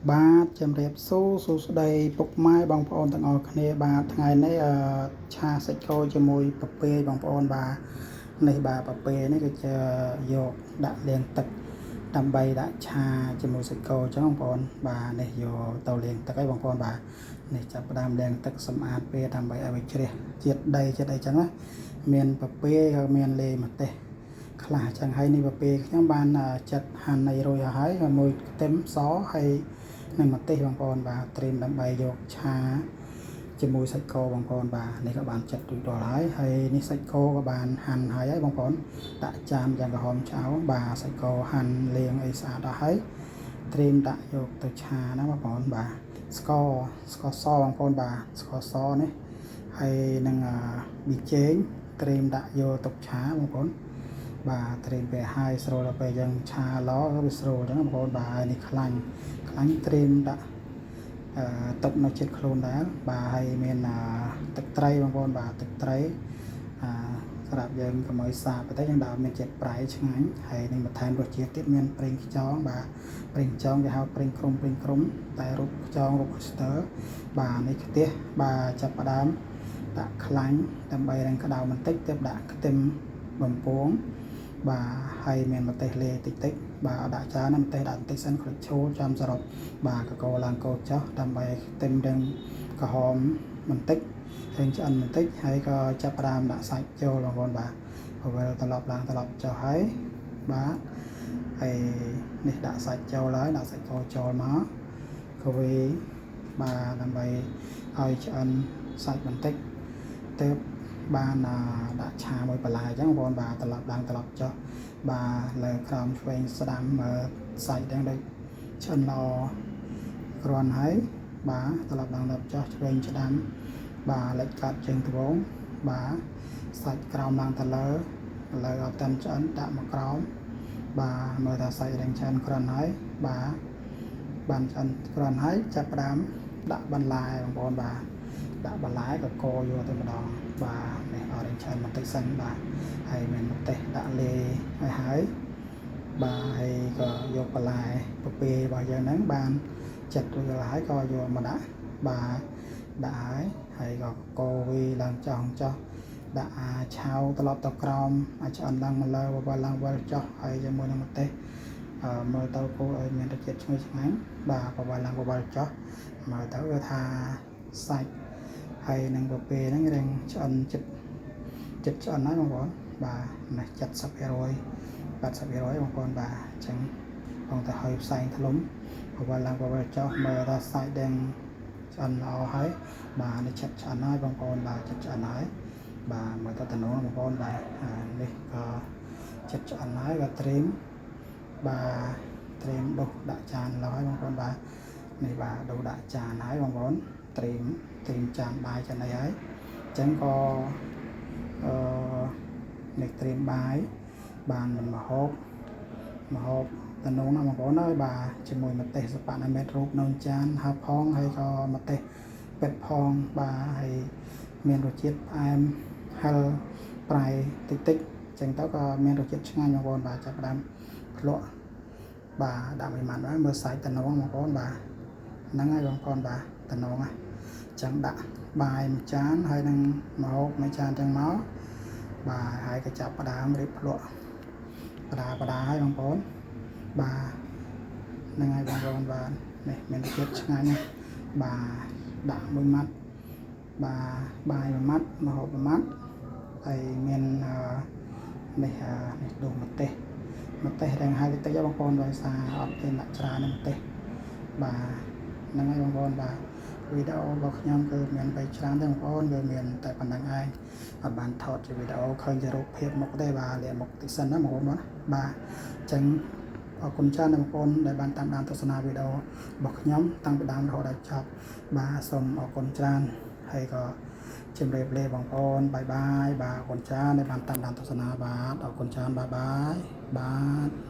បាទជំរាបសួរសួស្តីពុកម៉ែបងប្អូនទាំងអស់គ្នាបាទថ្ងៃនេះអឺឆាសាច់គោជាមួយពពែបងប្អូនបាទនេះបាទពពែនេះគឺជាយកដាក់លាងទឹកដើម្បីដាក់ឆាជាមួយសាច់គោអញ្ចឹងបងប្អូនបាទនេះយកទៅលាងទឹកឲ្យបងប្អូនបាទនេះចាប់ផ្ដើមលាងទឹកសម្អាតវាដើម្បីឲ្យវាជ្រះជាតិដីជាតិអីចឹងណាមានពពែក៏មានលាយម្ទេសខ្លះចឹងហើយនេះពពែខ្ញុំបានចាត់ហាន់នៃរួចហើយមួយខ្ទឹមសហើយនិងម្ទេសបងប្អូនបាទត្រៀមដើម្បីយកឆាជាមួយសាច់គោបងប្អូនបាទនេះក៏បានចាត់រួចរាល់ហើយហើយនេះសាច់គោក៏បានហាន់ហើយហើយបងប្អូនដាក់ចានយ៉ាងក្រហមឆ្អៅបាទសាច់គោហាន់លាងអីស្អាតអស់ហើយត្រៀមដាក់យកទៅឆាណាបងប្អូនបាទស្ករសបងប្អូនបាទស្ករសនេះហើយនឹងប៊ីចេងត្រៀមដាក់យកទុកឆាបងប្អូនបាទត្រៀមពេលហើយស្រួលដល់ពេលយើងឆាឡវាស្រួលអញ្ចឹងបងប្អូនបាទហើយនេះខ្លាញ់ត្រៀមដាក់ទុកនៅចិត្តខ្លួនដែរបាទហើយមានទឹកត្រីបងប្អូនបាទទឹកត្រីសម្រាប់យើងកុំឲ្យសាបទៅយើងដាក់មានជាតិប្រៃឆ្ងាញ់ហើយនឹងបន្ថែមរសជាតិទៀតមានប្រេងខ្យងបាទប្រេងខ្យងគេហៅប្រេងក្រុមតែរូបខ្យងរូបស្ទើបាទនេះខ្ទះបាទចាប់ផ្ដើមដាក់ខ្លាញ់ដើម្បីរឹងក្តៅបន្តិចទើបដាក់ខ្ទឹមបំពងបាទហើយមានម្ទេសលាយតិចតិចបាទអត់ដាក់ច្រើនណាម្ទេសដាក់បន្តិចសិនក្លិចឈូលចាំសរុបបាទកកឡើងកោចោះដើម្បីខ្ទឹមរឹងក្រហមបន្តិចហើយឆ្អិនបន្តិចហើយក៏ចាប់ផ្ដើមដាក់សាច់ចូលបងប្អូនបាទពវិលត្រឡប់ឡើងត្រឡប់ចុះហើយបាទហើយនេះដាក់សាច់ចូលហើយដាក់សាច់គោចូលមកកវីបាទដើម្បីឲ្យឆ្អិនសាច់បន្តិចទើបបានដាក់ឆាមួយបន្លែអញ្ចឹងបងប្អូនបាទត្រឡប់ឡើងត្រឡប់ចុះបាទលើក្រោមឆ្វេងស្ដាំមើលសាច់ទាំងដូចឆ្អិនល្អគ្រាន់ហើយបាទត្រឡប់ឡើងត្រឡប់ចុះឆ្វេងស្ដាំបាទលិចកាត់ជើងត្បូងបាទសាច់ក្រោមឡើងទៅលើលើអត់តាន់ឆ្អិនដាក់មកក្រោមបាទមើលថាសាច់រាងឆ្អិនគ្រាន់ហើយបាទបានឆ្អិនគ្រាន់ហើយចាប់ផ្ដើមដាក់បន្លែបងប្អូនបាទដាក់បន្លែក៏កយកទៅម្ដងបាទនេះអរិញឆ្អិនបន្តិចសិនបាទហើយមានម្ទេសដាក់លាយឲ្យហើយបាទហើយក៏យកបន្លែពពែរបស់យើងហ្នឹងបានចាត់រួចរាល់ហើយក៏យកមកដាក់បាទដាក់ហើយហើយក៏កវីឡើងចោះចោះដាក់អាឆៅត្រឡប់ទៅក្រោមអាចឆ្អិនឡើងមកលើបបឡើងវិលចុះហើយជាមួយនឹងម្ទេសមើលទៅគួរឲ្យមានរសជាតិឈ្ងុយឆ្ងាញ់បាទបបឡើងបបចុះមើលទៅគឺថាសាច់ហើយនឹងពពែហ្នឹងរាងឆ្អិនចិត្តចិត្តឆ្អិនហើយបងប្អូនបាទនេះ70% 80%បងប្អូនបាទអញ្ចឹងបងទៅហើយផ្សែងធ្លុំបបឡើងបបចុះមើលថាសាច់ដែលឆ្អិនល្អហើយបាទនេះចិត្តឆ្អិនហើយបងប្អូនបាទចិត្តឆ្អិនហើយបាទមើលទៅតំណងបងប្អូនបាទនេះក៏ចិត្តឆ្អិនហើយក៏ត្រៀមបាទត្រៀមដុសដាក់ចានឡើយបងប្អូនបាទនេះបាទដុសដាក់ចានហើយបងប្អូនត្រៀមចានបាយចានអីហើយអញ្ចឹងក៏នេះត្រៀមបាយបានមិនមហូបតំណងណាបងប្អូនហើយបាទជាមួយម្ទេសសប៉ាណាមេតរូបនៅចានហើយផងហើយក៏ម្ទេសពេតផងបាទហើយមានរសជាតិផ្អែមហឹរប្រៃតិចតិចអញ្ចឹងទៅក៏មានរសជាតិឆ្ងាញ់បងប្អូនបាទចាប់ផ្ដើមភ្លក់បាទដាក់មួយម៉ាត់ហើយមើលសាច់តំណងបងប្អូនបាទហ្នឹងហើយបងប្អូនបាទតំណងណាចឹងដាក់បាយមួយចានហើយនឹងម្ហូបមួយចានចឹងមកបាទហើយក៏ចាប់ផ្ដើមរៀបភ្លក់បដាហើយបងប្អូនបាទហ្នឹងហើយបងប្អូនបាទនេះមានរសជាតិឆ្ងាញ់ណាស់បាទដាក់មួយម៉ាត់បាទបាយមួយម៉ាត់ម្ហូបមួយម៉ាត់ហើយមាននេះនេះដូងម្ទេសរាងហើយតិចតិចបងប្អូនដោយសារអត់មានដាក់ច្រើនម្ទេសបាទហ្នឹងហើយបងប្អូនបាទវីដេអូរបស់ខ្ញុំគឺមានបីច្រើនទេបងប្អូនវាមានតែប៉ុណ្្នឹងឯងអត់បានថតជាវីដេអូឃើញជារូបភាពមុខទេបាទលាមុខតិចសិនណាបងប្អូនបាទអញ្ចឹងអរគុណច្រើនបងប្អូនដែលបានតាមដានទស្សនាវីដេអូរបស់ខ្ញុំតាំងពីដើមរហូតដល់ចប់បាទសូមអរគុណច្រើនហើយក៏ជម្រាបលាបងប្អូនបាយបាយបាទអរគុណច្រើនដែលបានតាមដានទស្សនាបាទអរគុណច្រើនបាយបាយបាទ។